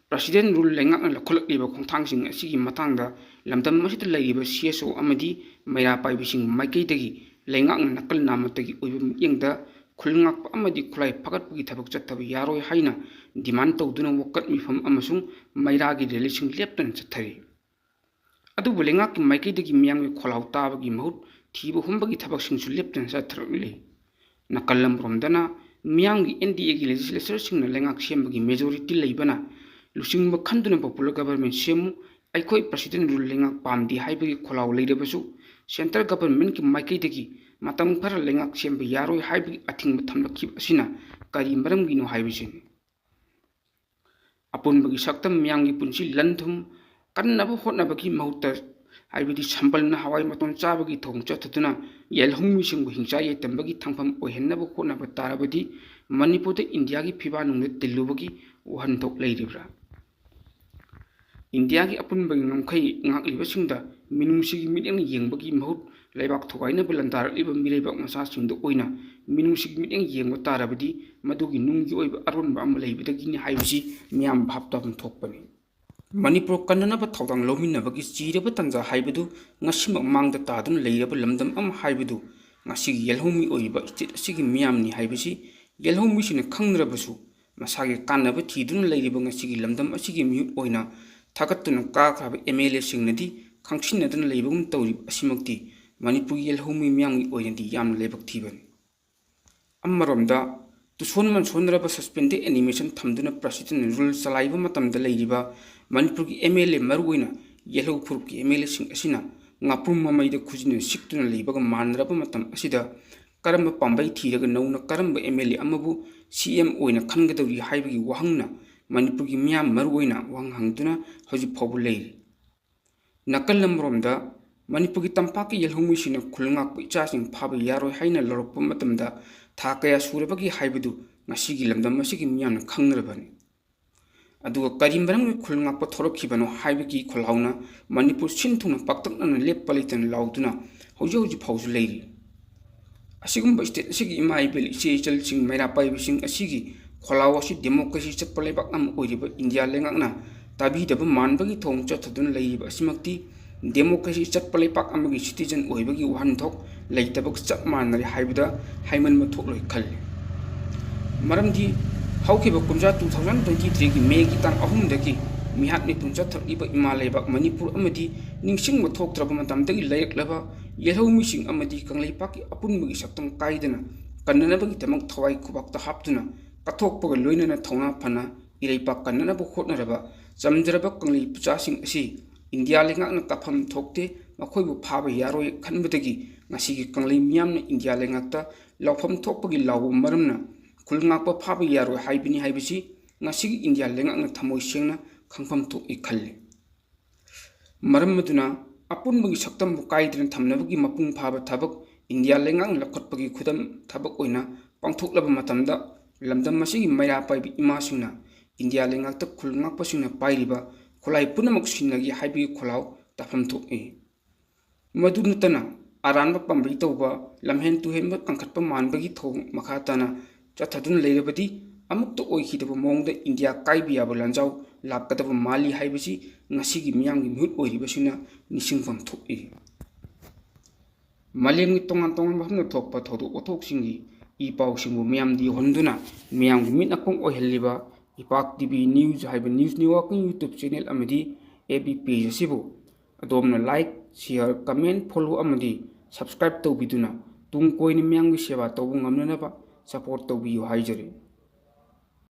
President rule ꯂꯩꯉꯥꯛꯅ ꯂꯧꯈꯠꯂꯛꯂꯤꯕ ꯈꯣꯡꯊꯥꯡꯁꯤꯡ ꯑꯁꯤꯒꯤ ꯃꯇꯥꯡꯗ ꯂꯝꯗꯝ ꯑꯁꯤꯗ ꯂꯩꯔꯤꯕ CSO ꯑꯃꯗꯤ ꯃꯩꯔꯥ ꯄꯥꯏꯕꯤꯁꯤꯡ ꯃꯥꯏꯀꯩꯗꯒꯤ ꯂꯩꯉꯥꯛꯅ ꯅꯥꯀꯜ ꯅꯥꯃꯠꯇꯒꯤ ꯑꯣꯏꯕ ꯃꯤꯠꯌꯦꯡꯗ ꯈꯨꯜ ꯉꯥꯛꯄ ꯑꯃꯗꯤ ꯈꯨꯠꯂꯥꯏ ꯐꯒꯠꯄꯒꯤ ꯊꯕꯛ ꯆꯠꯊꯕ ꯌꯥꯔꯣꯏ ꯍꯥꯏꯅ demand ꯇꯧꯗꯨꯅ ꯋꯥꯀꯠ ꯃꯤꯐꯝ ꯑꯃꯁꯨꯡ ꯃꯩꯔꯥꯒꯤ rallyꯁꯤꯡ ꯂꯦꯞꯇꯅ ꯆꯠꯊꯔꯤ꯫ ꯑꯗꯨꯕꯨ ꯂꯩꯉꯥꯛꯀꯤ ꯃꯥꯏꯀꯩꯗꯒꯤ ꯃꯤꯌꯥꯝꯒꯤ ꯈꯣꯜꯂꯥꯎ ꯇꯥꯕꯒꯤ ꯃꯍꯨꯠ ꯊꯤꯕ ꯍꯨꯝꯕꯒꯤ ꯊꯕꯛꯁꯤꯡꯁꯨ ꯂꯦꯞꯇꯅ ꯆꯠꯊꯔꯛꯂꯤ꯫ ꯅꯥꯀꯜ ꯑꯃꯔꯣꯝꯗꯅ ꯃꯤꯌꯥꯝꯒꯤ NDAꯒꯤ legislatureꯁꯤꯡꯅ ꯂꯩꯉꯥꯛ ꯁꯦꯝꯕꯒꯤ majority ꯂꯩꯕꯅ ꯂꯨꯆꯤꯡꯕ ꯈꯟꯗꯨꯅ popular government ꯁꯦꯝꯃꯨ, ꯑꯩꯈꯣꯏ President rule ꯂꯩꯉꯥꯛ ꯄꯥꯝꯗꯦ ꯍꯥꯏꯕꯒꯤ ꯈꯣꯜꯂꯥꯎ ꯂꯩꯔꯕꯁꯨ central governmentꯀꯤ ꯃꯥꯏꯀꯩꯗꯒꯤ ꯃꯇꯝ ꯈꯔ ꯂꯩꯉꯥꯛ ꯁꯦꯝꯕ ꯌꯥꯔꯣꯏ ꯍꯥꯏꯕꯒꯤ ꯑꯊꯤꯡꯕ ꯊꯝꯂꯛꯈꯤꯕ ꯑꯁꯤꯅ ꯀꯔꯤ ꯃꯔꯝꯒꯤꯅꯣ ꯍꯥꯏꯕꯁꯤꯅꯤ꯫ ꯑꯄꯨꯟꯕꯒꯤ ꯁꯛꯇꯝ ꯃꯤꯌꯥꯝꯒꯤ ꯄꯨꯟꯁꯤ ꯂꯟ ꯊꯨꯝ ꯀꯟꯅꯕ ꯍꯣꯠꯅꯕꯒꯤ ꯃꯍꯨꯠꯇ, ꯍꯥꯏꯕꯗꯤ ꯁꯝꯕꯜꯅ ꯍꯋꯥꯏ ꯃꯇꯣꯟ ꯆꯥꯕꯒꯤ ꯊꯧꯑꯣꯡ ꯆꯠꯊꯗꯨꯅ ꯌꯦꯜꯍꯧꯃꯤꯁꯤꯡꯕꯨ ꯍꯤꯡꯆꯥ ꯌꯦꯇꯝꯕꯒꯤ ꯊꯥꯡꯐꯝ ꯑꯣꯏꯍꯟꯅꯕ ꯍꯣꯠꯅꯕ ꯇꯥꯔꯕꯗꯤ ꯃꯅꯤꯄꯨꯔꯗ ꯏꯟꯗꯤꯌꯥꯒꯤ ꯐꯤꯕꯥꯛꯅꯨꯡꯗ ꯇꯤꯜꯂꯨꯕꯒꯤ ꯋꯥꯍꯟꯊꯣꯛ ꯂꯩꯔꯤꯕ꯭ꯔꯥ? ꯏꯟꯗꯤꯌꯥꯒꯤ ꯑꯄꯨꯟꯕꯒꯤ ꯉꯝꯈꯩ ꯉꯥꯛꯂꯤꯕꯁꯤꯡꯗ ꯃꯤꯅꯨꯡꯁꯤꯒꯤ ꯃꯤꯠꯌꯦꯡꯅ ꯌꯦꯡꯕꯒꯤ ꯃꯍꯨꯠ ꯂꯩꯕꯥꯛ ꯊꯨꯒꯥꯏꯅꯕ ꯂꯥꯟꯗꯥꯔꯛꯂꯤꯕ ꯃꯤꯔꯩꯕꯥꯛ ꯃꯆꯥꯁꯤꯡꯗ ꯑꯣꯏꯅ ꯃꯤꯅꯨꯡꯁꯤꯒꯤ ꯃꯤꯠꯌꯦꯡ ꯌꯦꯡꯕ ꯇꯥꯔꯕꯗꯤ ꯃꯗꯨꯒꯤ ꯅꯨꯡꯒꯤ ꯑꯣꯏꯕ ꯑꯔꯣꯟꯕ ꯑꯃ ꯂꯩꯕꯗꯒꯤꯅꯤ ꯍꯥꯏꯕꯁꯤ ꯃꯤꯌꯥꯝ ꯚꯥꯞ ꯇꯥꯐꯝ ꯊꯣꯛꯄꯅꯤ꯫ ꯃꯅꯤꯄꯨꯔ ꯀꯟꯅꯅꯕ ꯊꯧꯗꯥꯡ ꯂꯧꯃꯤꯟꯅꯕꯒꯤ ꯆꯤꯔꯕ ꯇꯥꯟꯖꯥ ꯍꯥꯏꯕꯗꯨ ꯉꯁꯤꯃꯛ ꯃꯥꯡꯗ ꯇꯥꯗꯨꯅ ꯂꯩꯔꯕ ꯂꯝꯗꯝ ꯑꯃ ꯍꯥꯏꯕꯗꯨ ꯉꯁꯤꯒꯤ ꯌꯦꯜꯍꯧꯃꯤ ꯑꯣꯏꯔꯤꯕ state ꯑꯁꯤꯒꯤ ꯃꯤꯌꯥꯝꯅꯤ ꯍꯥꯏꯕꯁꯤ ꯌꯦꯜꯍꯧꯃꯤꯁꯤꯡꯅ ꯈꯪꯅꯔꯕꯁꯨ ꯃꯁꯥꯒꯤ ꯀꯥꯟꯅꯕ ꯊꯤꯗꯨꯅ ꯂꯩꯔꯤꯕ ꯉꯁꯤꯒꯤ ꯂꯝꯗꯝ ꯑꯁꯤꯒꯤ ꯃꯤꯍꯨꯠ ꯑꯣꯏꯅ ꯊꯥꯒꯠꯇꯨꯅ ꯀꯥꯈ꯭ꯔꯕ MLAꯁꯤꯡꯅꯗꯤ ꯈꯪꯁꯤꯟꯅꯗꯨꯅ ꯂꯩꯕꯒꯨꯝ ꯇꯧꯔꯤꯕ ꯑꯁꯤꯃꯛꯇꯤ ꯃꯅꯤꯄꯨꯔꯒꯤ ꯌꯦꯜꯍꯧꯃꯤ ꯃꯤꯌꯥꯝꯒꯤ ꯑꯣꯏꯅꯗꯤ ꯌꯥꯝꯅ ꯂꯥꯏꯕꯛ ꯊꯤꯕꯅꯤ꯫ ꯑꯃꯔꯣꯝꯗ ꯇꯨꯁꯣꯟ ꯃꯟꯁꯣꯟꯅꯔꯕ suspended animation ꯊꯝꯗꯨꯅ President rule ꯆꯂꯥꯏꯕ ꯃꯇꯝꯗ ꯂꯩꯔꯤꯕ ꯃꯅꯤꯄꯨꯔꯒꯤ MLA, ꯃꯔꯨꯑꯣꯏꯅ ꯌꯦꯜꯍꯧ ꯐꯨꯔꯨꯞꯀꯤ MLAꯁꯤꯡ ꯑꯁꯤꯅ ꯉꯥꯄ꯭ꯔꯨꯝ ꯃꯃꯩꯗ ꯈꯨꯖꯤꯟꯅ ꯁꯤꯛꯇꯨꯅ ꯂꯩꯕꯒ ꯃꯥꯟꯅꯔꯕ ꯃꯇꯝ ꯑꯁꯤꯗ ꯀꯔꯝꯕ ꯄꯥꯝꯕꯩ ꯊꯤꯔꯒ ꯅꯧꯅ ꯀꯔꯝꯕ MLA ꯑꯃꯕꯨ CM ꯑꯣꯏꯅ ꯈꯟꯒꯗꯧꯔꯤ ꯍꯥꯏꯕꯒꯤ ꯋꯥꯍꯪꯅ ꯃꯅꯤꯄꯨꯔꯒꯤ ꯃꯤꯌꯥꯝ ꯃꯔꯨ ꯑꯣꯏꯅ ꯋꯥꯍꯪ ꯍꯪꯗꯨꯅ ꯍꯧꯖꯤꯛ ꯐꯥꯎꯕ ꯂꯩꯔꯤ꯫ ꯅꯥꯀꯜ ꯑꯃꯔꯣꯝꯗ ꯃꯅꯤꯄꯨꯔꯒꯤ ꯇꯝꯄꯥꯛꯀꯤ ꯌꯦꯜꯍꯧꯃꯤꯁꯤꯡꯅ ꯈꯨꯜ ꯉꯥꯛꯄ ꯏꯆꯥꯁꯤꯡ ꯐꯥꯕ ꯌꯥꯔꯣꯏ ꯍꯥꯏꯅ ꯂꯥꯎꯔꯛꯄ ꯃꯇꯝꯗ ꯊꯥ ꯀꯌꯥ ꯁꯨꯔꯕꯒꯦ ꯍꯥꯏꯕꯗꯨ ꯉꯁꯤꯒꯤ ꯂꯝꯗꯝ ꯑꯁꯤꯒꯤ ꯃꯤꯌꯥꯝꯅ ꯈꯪꯅꯔꯕꯅꯤ꯫ ꯑꯗꯨꯒ ꯀꯔꯤ ꯃꯔꯝꯒꯤ ꯈꯨꯜ ꯉꯥꯛꯄ ꯊꯣꯔꯛꯈꯤꯕꯅꯣ ꯍꯥꯏꯕꯒꯤ ꯈꯣꯜꯂꯥꯎꯅ ꯃꯅꯤꯄꯨꯔ ꯁꯤꯟ ꯊꯨꯡꯅ ꯄꯥꯛꯇꯛꯅꯅ ꯂꯦꯞꯄ ꯂꯩꯇꯅ ꯂꯥꯎꯗꯨꯅ ꯍꯧꯖꯤꯛ ꯍꯧꯖꯤꯛ ꯐꯥꯎꯁꯨ ꯂꯩꯔꯤ꯫ ꯑꯁꯤꯒꯨꯝꯕ state ꯑꯁꯤꯒꯤ ꯏꯃꯥ ꯏꯕꯦꯜ ꯏꯆꯦ ꯏꯆꯜꯁꯤꯡ ꯃꯩꯔꯥ ꯄꯥꯏꯕꯁꯤꯡ ꯑꯁꯤꯒꯤ ꯈꯣꯜꯂꯥꯎ ꯑꯁꯤ democracy ꯆꯠꯄ ꯂꯩꯕꯥꯛ ꯑꯃ ꯑꯣꯏꯔꯤꯕ ꯏꯟꯗꯤꯌꯥ ꯂꯩꯉꯥꯛꯅ ꯇꯥꯕꯤꯗꯕ ꯃꯥꯟꯕꯒꯤ ꯊꯧꯑꯣꯡ ꯆꯠꯊꯗꯨꯅ ꯂꯩꯔꯤꯕ ꯑꯁꯤꯃꯛꯇꯤ democracy ꯆꯠꯄ ꯂꯩꯄꯥꯛ ꯑꯃꯒꯤ citizen ꯑꯣꯏꯕꯒꯤ ꯋꯥꯍꯟꯊꯣꯛ ꯂꯩꯇꯕꯒ ꯆꯞ ꯃꯥꯟꯅꯔꯦ ꯍꯥꯏꯕꯗ ꯍꯥꯏꯃꯟꯕ ꯊꯣꯛꯂꯣꯏ ꯈꯜꯂꯤ꯫ ꯃꯔꯝꯗꯤ ꯍꯧꯈꯤꯕ ꯀꯨꯝꯖꯥ two thousand twenty threeꯒꯤ Mayꯒꯤ ꯇꯥꯡ ꯑꯍꯨꯝꯗꯒꯤ ꯃꯤꯍꯥꯠ ꯃꯤꯄꯨꯟ ꯆꯠꯊꯔꯛꯂꯤꯕ ꯏꯃꯥ ꯂꯩꯕꯥꯛ ꯃꯅꯤꯄꯨꯔ ꯑꯃꯗꯤ ꯅꯤꯡꯁꯤꯡꯕ ꯊꯣꯛꯇ꯭ꯔꯕ ꯃꯇꯝꯗꯒꯤ ꯂꯩꯔꯛꯂꯕ ꯌꯦꯜꯍꯧꯃꯤꯁꯤꯡ ꯑꯃꯗꯤ ꯀꯪꯂꯩꯄꯥꯛꯀꯤ ꯑꯄꯨꯟꯕꯒꯤ ꯁꯛꯇꯝ ꯀꯥꯏꯗꯅ ꯀꯟꯅꯅꯕꯒꯤꯗꯃꯛ ꯊꯋꯥꯏ ꯈꯨꯕꯥꯛꯇ ꯍꯥꯞꯇꯨꯅ ꯀꯠꯊꯣꯛꯄꯒ ꯂꯣꯏꯅꯅ ꯊꯧꯅꯥ ꯐꯅ ꯏꯔꯩꯄꯥꯛ ꯀꯟꯅꯅꯕ ꯍꯣꯠꯅꯔꯕ ꯆꯝꯖꯔꯕ ꯀꯪꯂꯩ ꯄ꯭ꯔꯖꯥꯁꯤꯡ ꯑꯁꯤ ꯏꯟꯗꯤꯌꯥ ꯂꯩꯉꯥꯛꯅ ꯀꯥꯐꯝ ꯊꯣꯛꯇꯦ, ꯃꯈꯣꯏꯕꯨ ꯐꯥꯕ ꯌꯥꯔꯣꯏ ꯈꯟꯕꯗꯒꯤ ꯉꯁꯤꯒꯤ ꯀꯪꯂꯩ ꯃꯤꯌꯥꯝꯅ ꯏꯟꯗꯤꯌꯥ ꯂꯩꯉꯥꯛꯇ ꯂꯥꯎꯐꯝ ꯊꯣꯛꯄꯒꯤ ꯂꯥꯎꯕ ꯃꯔꯝꯅ ꯈꯨꯜ ꯉꯥꯛꯄ ꯐꯥꯕ ꯌꯥꯔꯣꯏ ꯍꯥꯏꯕꯅꯤ ꯍꯥꯏꯕꯁꯤ ꯉꯁꯤꯒꯤ ꯏꯟꯗꯤꯌꯥ ꯂꯩꯉꯥꯛꯅ ꯊꯃꯣꯏ ꯁꯦꯡꯅ ꯈꯪꯐꯝ ꯊꯣꯛꯏ ꯈꯜꯂꯤ꯫ ꯃꯔꯝ ꯑꯗꯨꯅ ꯑꯄꯨꯟꯕꯒꯤ ꯁꯛꯇꯝꯕꯨ ꯀꯥꯏꯗꯅ ꯊꯝꯅꯕꯒꯤ ꯃꯄꯨꯡ ꯐꯥꯕ ꯊꯕꯛ ꯏꯟꯗꯤꯌꯥ ꯂꯩꯉꯥꯛꯅ ꯂꯧꯈꯠꯄꯒꯤ ꯈꯨꯗꯝ ꯊꯕꯛ ꯑꯣꯏꯅ ꯄꯥꯡꯊꯣꯛꯂꯕ ꯃꯇꯝꯗ ꯂꯝꯗꯝ ꯑꯁꯤꯒꯤ ꯃꯩꯔꯥ ꯄꯥꯏꯕꯤ ꯏꯃꯥꯁꯤꯡꯅ ꯏꯟꯗꯤꯌꯥ ꯂꯩꯉꯥꯛꯇ ꯈꯨꯜ ꯉꯥꯛꯄꯁꯤꯡꯅ ꯄꯥꯏꯔꯤꯕ ꯈꯨꯠꯂꯥꯏ ꯄꯨꯝꯅꯃꯛ ꯁꯤꯟꯅꯒꯦ ꯍꯥꯏꯕꯒꯤ ꯈꯣꯜꯂꯥꯎ ꯇꯥꯐꯝ ꯊꯣꯛꯏ꯫ ꯃꯗꯨ ꯅꯠꯇꯅ ꯑꯔꯥꯟꯕ ꯄꯥꯝꯕꯩ ꯇꯧꯕ, ꯂꯝꯍꯦꯟ ꯇꯨꯍꯦꯟꯕ ꯀꯟꯈꯠꯄ ꯃꯥꯟꯕꯒꯤ ꯊꯧꯑꯣꯡ ꯃꯈꯥ ꯇꯥꯅ ꯆꯠꯊꯗꯨꯅ ꯂꯩꯔꯕꯗꯤ ꯑꯃꯨꯛꯇ ꯑꯣꯏꯈꯤꯗꯕ ꯃꯑꯣꯡꯗ ꯏꯟꯗꯤꯌꯥ ꯀꯥꯏꯕ ꯌꯥꯕ ꯂꯥꯟꯖꯥꯎ ꯂꯥꯛꯀꯗꯕ ꯃꯥꯜꯂꯤ ꯍꯥꯏꯕꯁꯤ ꯉꯁꯤꯒꯤ ꯃꯤꯌꯥꯝꯒꯤ ꯃꯤꯍꯨꯠ ꯑꯣꯏꯔꯤꯕꯁꯤꯡꯅ ꯅꯤꯡꯁꯤꯡꯐꯝ ꯊꯣꯛꯏ꯫ ꯃꯥꯂꯦꯝꯒꯤ ꯇꯣꯉꯥꯟ ꯇꯣꯉꯥꯟꯕ ꯃꯐꯝꯗ ꯊꯣꯛꯄ ꯊꯧꯗꯣꯛ ꯋꯥꯊꯣꯛꯁꯤꯡꯒꯤ ꯏ ꯄꯥꯎꯁꯤꯡꯕꯨ ꯃꯤꯌꯥꯝꯗ ꯌꯧꯍꯟꯗꯨꯅ ꯃꯤꯌꯥꯝꯒꯤ ꯃꯤꯠ ꯅꯥꯀꯣꯡ ꯑꯣꯏꯍꯜꯂꯤꯕ ꯏꯄꯥꯛ ꯇꯤ ꯚꯤ news ꯍꯥꯏꯕ news networkꯀꯤ YouTube channel ꯑꯃꯗꯤ F B page ꯑꯁꯤꯕꯨ ꯑꯗꯣꯝꯅ like, share, comment, follow ꯑꯃꯗꯤ subscribe ꯇꯧꯕꯤꯗꯨꯅ ꯇꯨꯡ ꯀꯣꯏꯅ ꯃꯤꯌꯥꯝꯒꯤ ꯁꯦꯕꯥ ꯇꯧꯕ ꯉꯝꯅꯅꯕ support ꯇꯧꯕꯤꯌꯨ ꯍꯥꯏꯖꯔꯤ꯫